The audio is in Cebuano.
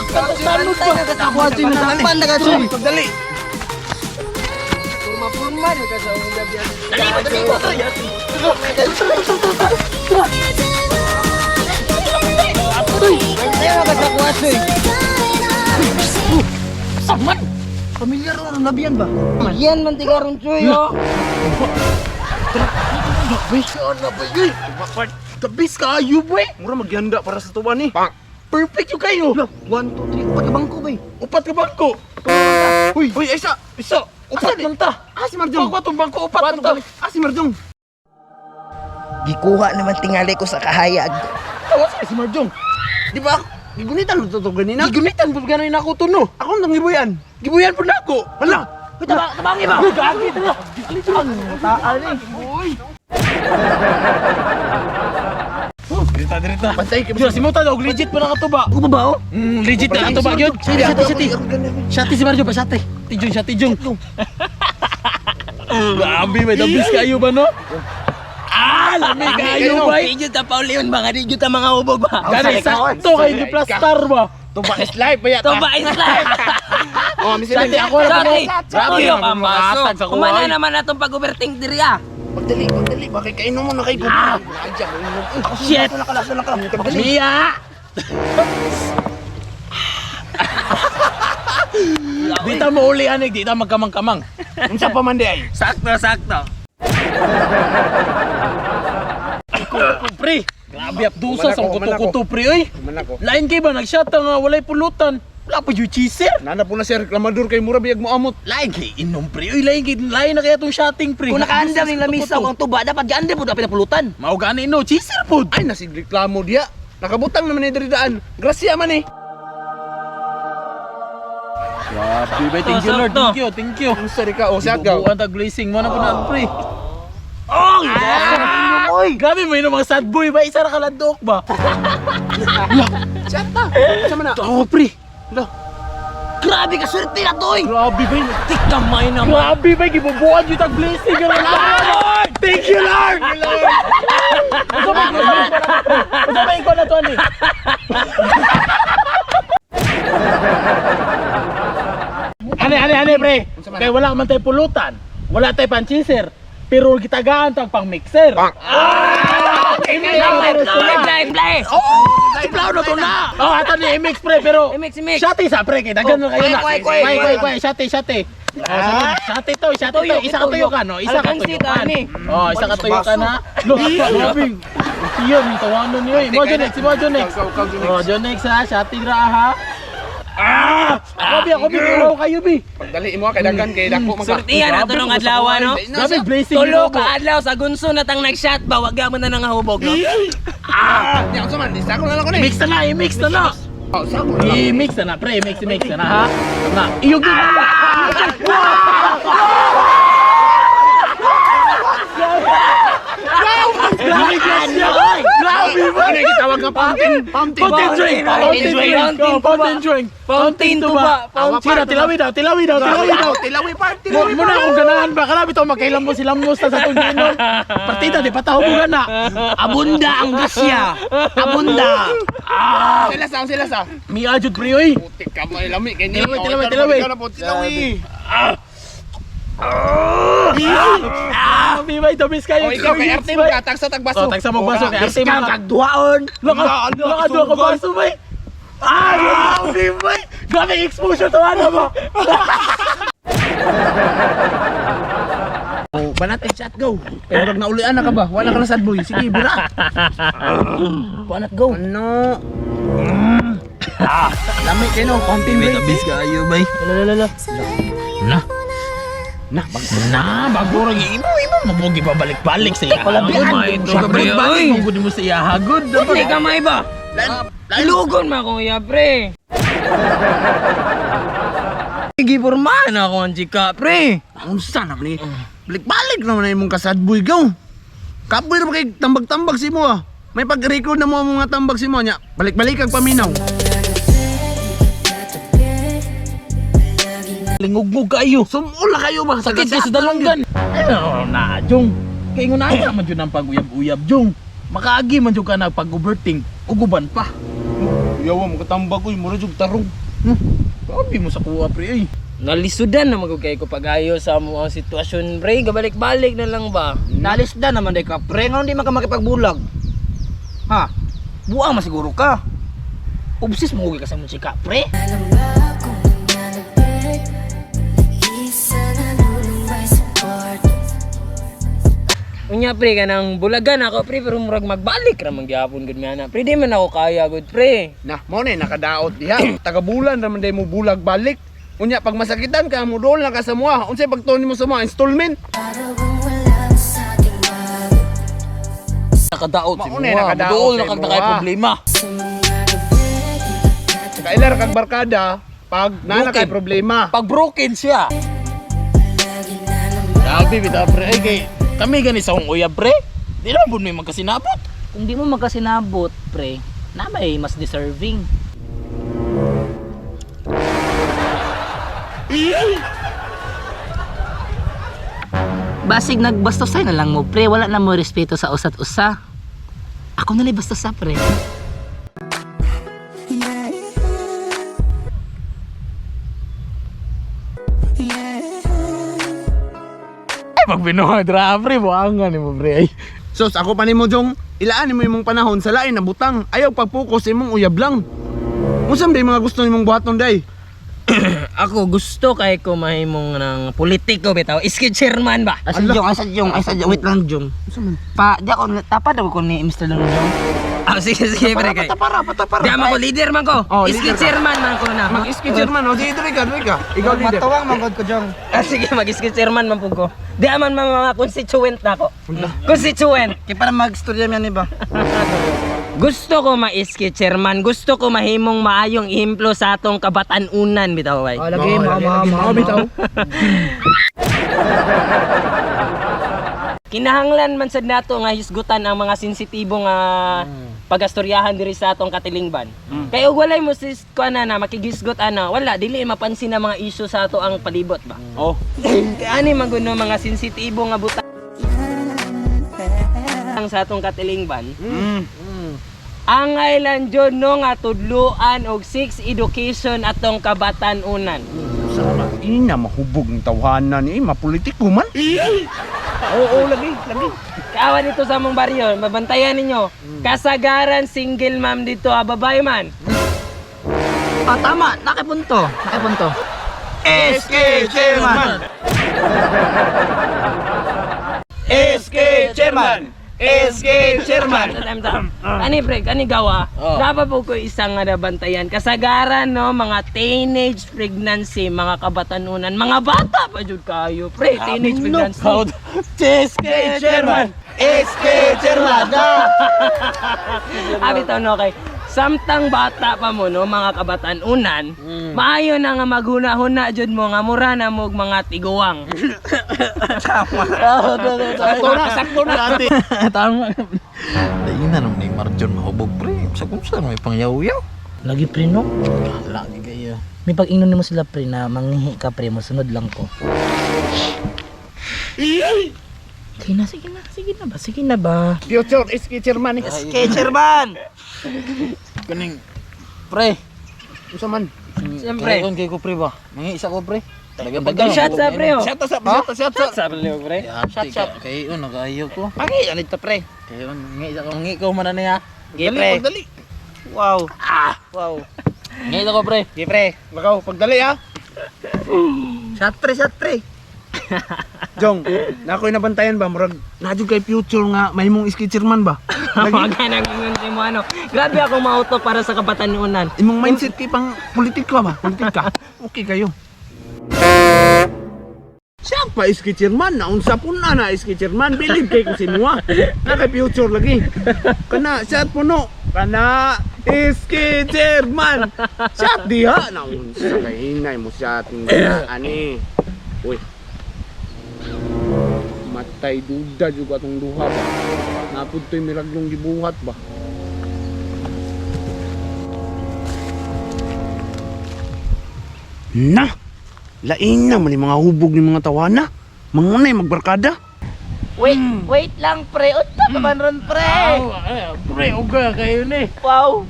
Tanod ba? Kuha na Pan na ka, Choy. Pagdali. Purma-purma na ka sa uyab yan. Dali ba, dali ba? Bantay na ka sa kuha, Choy. Saman! Pamilyar na nabiyan ba? Yan man tigaron, Choy, oh. Ano ba yun? Tabis kayo, boy! Mura magyanda para sa tuwa ni. Perfect yung kayo! 1, 2, 3, upat ka bangko bay. Upat ka bangko! Uy, uy, isa, isa. Upat man ta! Ah, si Marjong. Ako atong bangko, upat man ta! Ah, si Marjong. Gikuha naman tingali ko sa kahayag. Tawa sa si Marjong! Di ba? Gigunitan mo to ganina. Gigunitan po gano'n ako to, no? Ako nang gibuyan. Gibuyan po na ako! Hala. Uy, tabangi ba? Uy, gagi! Tara! Taal eh. Uy! Dirita, dirita. Pantay kay Diyos, si Mota daw, legit pa na katuba. Ubo ba, oh? Legit na katuba yun. Shati, shati. Shati si Marjo pa, shati. Tijong, shati, jong. Grabe, may dabis kayo ba, no? Ah, lami kayo, bay. Di ta paulion ba? Nga di ta mga hubog ba? Gani, sakto kayo ni Plastar ba? Tuba is life ba yata? Tuba is life! Oh, misin. Shati, ako na Sorry! Grabe, Tuyo ka, makatag maso. sa kuha, Kumana ay. naman atong pag-overthink diri ah. Pagdali, pagdali. Bakit kainom mo na kay Ah! Shit! Mia! Di ta mo uli anig, di ta magkamang-kamang. Unsa pa man di ay? Sakto, sakto. Pre, grabe abdusa sa Kuman ako, kuman ako. kuto-kuto pre oy. Kuman ako. Lain kay ba nagshot nga walay pulutan. Wala pa yung cheeser. Nana po na sir, reklamador kay mura biyag mo amot. Lain kay inom pre oy, lain kay lain na kaya tong shotting pre. Kung nakaandam yung lamisa ang tuba, dapat gaandam po dapat pinapulutan. Mao gani no, cheeser pod. Ay nasig reklamo diya. Nakabutang naman ni diri daan. Grasya man eh. Grabe ba, thank you Lord, thank you, thank you. Unsa ri ka o sa gaw. Bubuan tag blessing mo na po na pre. Oh! Ah! Grabe mo yun mga sad boy ba? Isa ra ka landok ba? Chat ta. Unsa man na? Tawa pre. Lah, Grabe ka, swerte na to eh! Grabe ba? Tikamay naman. Grabe ba? Gibubuan yung tag blessing. Lord! Thank you Lord! Unsa ba unsa ba ikaw na to ani? Ane ane ane pre. Kay wala man tay pulutan, wala tay panchiser, pero gitagaan tag pang mixer. Ah! Play, play, Oh, plano na to na. Oh, ato ni MX pre pero MX, MX. Shati sa pre kay daghan na kayo na. Kway, kway, Kway, kway. kway, kway, shati, shati. Oh, shati to, shati to. Tuyo, Isa ka tuyo ka no, isa ka Algang tuyo sita, ka. ani. Oh, isa ka tuyo ka na. Lo, grabe. Siya mi tawanon niyo. Mo Jonex, mo Jonex. Ikaw, ikaw, Jonex. Oh, Jonex ha, shati ra ha. Ah! Ako bi, ako bi, ikaw kayo bi. Pagdali imo kay daghan kay dako man ka. Surtihan na to nung adlaw, no? Grabe blessing. Tulo ka adlaw sa gunso na tang nag-shot ba, wag mo na nangahubog, no? Ah, nya unsa man? Isa ko na lang ko ni. Mix na na, i-mix na na. Oh, sa ko na lang. I-mix na na, pre, mix, mix na na ha. Na, iyog yun. Grabe grasya! Grabe ba? Ano yung gitawag nga fountain? Fountain. Fountain drink! Fountain drink! Fountain Oh, Fountain drink! Fountain tuba. Fountain. Sino, tilawi daw, tilawi daw, tilawi daw. Tilawi part, Mo tilawi mo na akong ganahan ba? Kalabi to magkailan mo sila mo sa atong giinom. Partida di patahubugan na. Abunda ang gasya. Abunda. Ah! Sila sa, sila sa. Mi ajud pre oy. Putik ka mo lami kay ni. Tilawi, tilawi, tilawi. Ikaw na po, tilawi. Ah! Mi may tamis kayo. Oh, ikaw kay arte mo ka tagsa tagbaso. Oh, tagsa mo baso kay arte mo. Kang kagduhaon. Laka, laka doon ka baso bay. Ah, grabe bay. Grabe exposure to ano mo. Oh, banat and shot go. Pero rag naulian na ka ba? Wala ka na sad boy. Sige, bura. Banat go. Ano? Lami kay no, fountain May drink. tabis kayo bay. Lala, lala. Na. Na, bag Na, bago ra imo imo mabugi pabalik-balik sa iya. Palabian. Balik-balik mo gud mo sa iya hagod. Hindi ka may ba? Lugon ma ko ya, pre. Gipurmahan ako ang chika, pre. Unsa na ni? Balik-balik naman na imong kasad boy go. Kapoy ra ba kay tambag-tambag si mo ah. May pag-record na mo ang mga tambag si mo nya. Balik-balik kag paminaw. Lingugmog kayo. Sumula kayo ba? Sakit kay sa dalunggan. Ano na, Jong. Kay ngunaya man jud ang pag-uyab-uyab, Jong. Makaagi man jud ka na pag-overthink, uguban pa. Yawa mo katambag oy, mura jug tarong. Grabe mo sa kuha, pre ay. Nalisudan na magugay ko pag-ayo sa mo ang sitwasyon, pre. Gabalik-balik na lang ba? Nalisda naman day ka, pre. Ngano di man ka makipagbulag? Ha? Buang masiguro ka. Obsis mo ka sa mong chika, pre. Alam ba kung nananabik? Isa nalulumbay sa kwarto. Unya pre kanang bulagan ako pre pero murag magbalik ra man gyapon gud mi ana. Pre di man ako kaya gud pre. Na, mo na nakadaot diha. Tagabulan ra man day mo bulag balik. Unya pag masakitan ka mo dool na ka sa mua. Unsay pagtuon nimo sa mua installment? Para bang wala na sa ating bago. Nakadaot si Mauna, Mua. nakadaot Dool si na kag nakay Mua. problema. Sa mga gabi, di Kailar kag barkada pag nana kay Broken. problema. Pag broken siya. Lagi na naman. Grabe bitaw pre ay kay kami gani sa akong uyab pre. Di lang pud may magkasinabot. Kung di mo magkasinabot, pre, na may mas deserving. Basig nagbastosay na lang mo, pre. Wala na mo respeto sa usat usa. Ako na lang bastosa, pre. Ay pag binuha dra pre buangan nimo pre ay. Sos, ako pa nimo jong, ilaan nimo imong panahon sa lain na butang. Ayaw pag-focus sa imong uyab lang. Unsa man day mga gusto nimong buhaton day? Ako gusto kay ko mahimong ng politiko bitaw. Iski chairman ba? Asa jong, asa jong, asa jong. Wait lang, jong. Pa, di ako, tapad ako ko ni Mr. Long Jong. Ah, sige sige pre kay. Patapara, patapara. Di man ko leader man ko. Oh, Iski leader ka. chairman man ko na. Mag-iski chairman, oh, sige, diri ka, diri ka. Ikaw leader. Matuwang manggod ko, jong. Ah, sige mag-iski chairman man pud ko. Di man mga constituent na ako. Constituent. Kaya para mag-istorya yan, iba. Gusto ko ma-iski chairman. Gusto ko mahimong maayong ehemplo sa atong kabatanunan bitaw bay. Oh, lagi, ma, ma, ma, Mao bitaw. Kinahanglan man sad nato nga hisgutan ang mga sensitibo nga pagastoryahan diri sa atong katilingban. Kay og walay mo sis kuan na makigisgot ana, wala dili mapansin ang mga isyu sa ato ang palibot ba. Oh. Kay ani man gud no, mga sensitibo nga butang sa atong katilingban. Ang island jud no nga tudluan og sex education atong kabatanunan. Sama. Ina mahubog ng tawhanan ni mapolitiko man. Oo, lagi, lagi. Kaawa dito sa among baryo, mabantayan ninyo. Kasagaran single ma'am dito, ah, babae man. Ah, tama. Nakipunto. Nakipunto. SK Chairman. SK Chairman. SK Chairman. Time, time. Ani pre, ani gawa. Oh. Dapat po ko isang nga nabantayan. Kasagaran no, mga teenage pregnancy, mga kabatanunan, mga bata pa jud kayo, pre, teenage pregnancy. SK chairman. SK Chairman. Abi taon no kay samtang bata pa mo no, mga kabatanunan, maayo na nga maghuna-huna jud mo nga mura na mo og mga tiguang. Sakto na, sakto na. Dati. Tama. Dai na naman ni Marjon mahubog pre. Sa kung saan may pangyaw-yaw. Lagi, pre, no? Lagi kayo. May pag-ingnon nimo sila, pre, na manghihi ka, pre. Mosunod lang ko. Sige na, sige na, sige na ba? Sige na ba? Future SK Chairman. SK Chairman! Kaning pre. Unsa man? Siyempre. Kayon kay ko pre ba? Mangi isa ko pre. Talaga Pag shot sa pre oh. Shot sa, shot sa, shot Sa pre, oh, pre. Shot shot. Kayon nagayo ko. Pagi, ano ito, pre? Kayon mangi isa ko mangi ko man na niya. Sige, pre. Pagdali. Wow. Ah! Wow. Mangi isa ko pre. Sige, pre. Lakaw, pagdali ha. Shot, pre, shot, pre. Jong, na ako'y nabantayan ba murag na jud kay future nga mahimong SK Chairman ba? Mga nang ingon si mo ano. Grabe ako mauto para sa kabatanunan. Imong mindset kay pang politiko ba? Politika. Okay kayo. Siya pa SK Chairman, naunsa po na na SK Chairman, believe kay ko sinwa. Na kay future lagi. Kana siya puno. Kana SK Chairman. Siya diha naunsa kay hinay mo siya nga ani. Uy. Matay duda juga tong duha ba. Napud to'y miraglong gibuhat ba. Na! Lain na man yung mga hubog ni mga tawana. Mangunay magbarkada. Wait, wait lang, pre. Unta pa man ron, pre. Pre, uga kayo ni. Wow.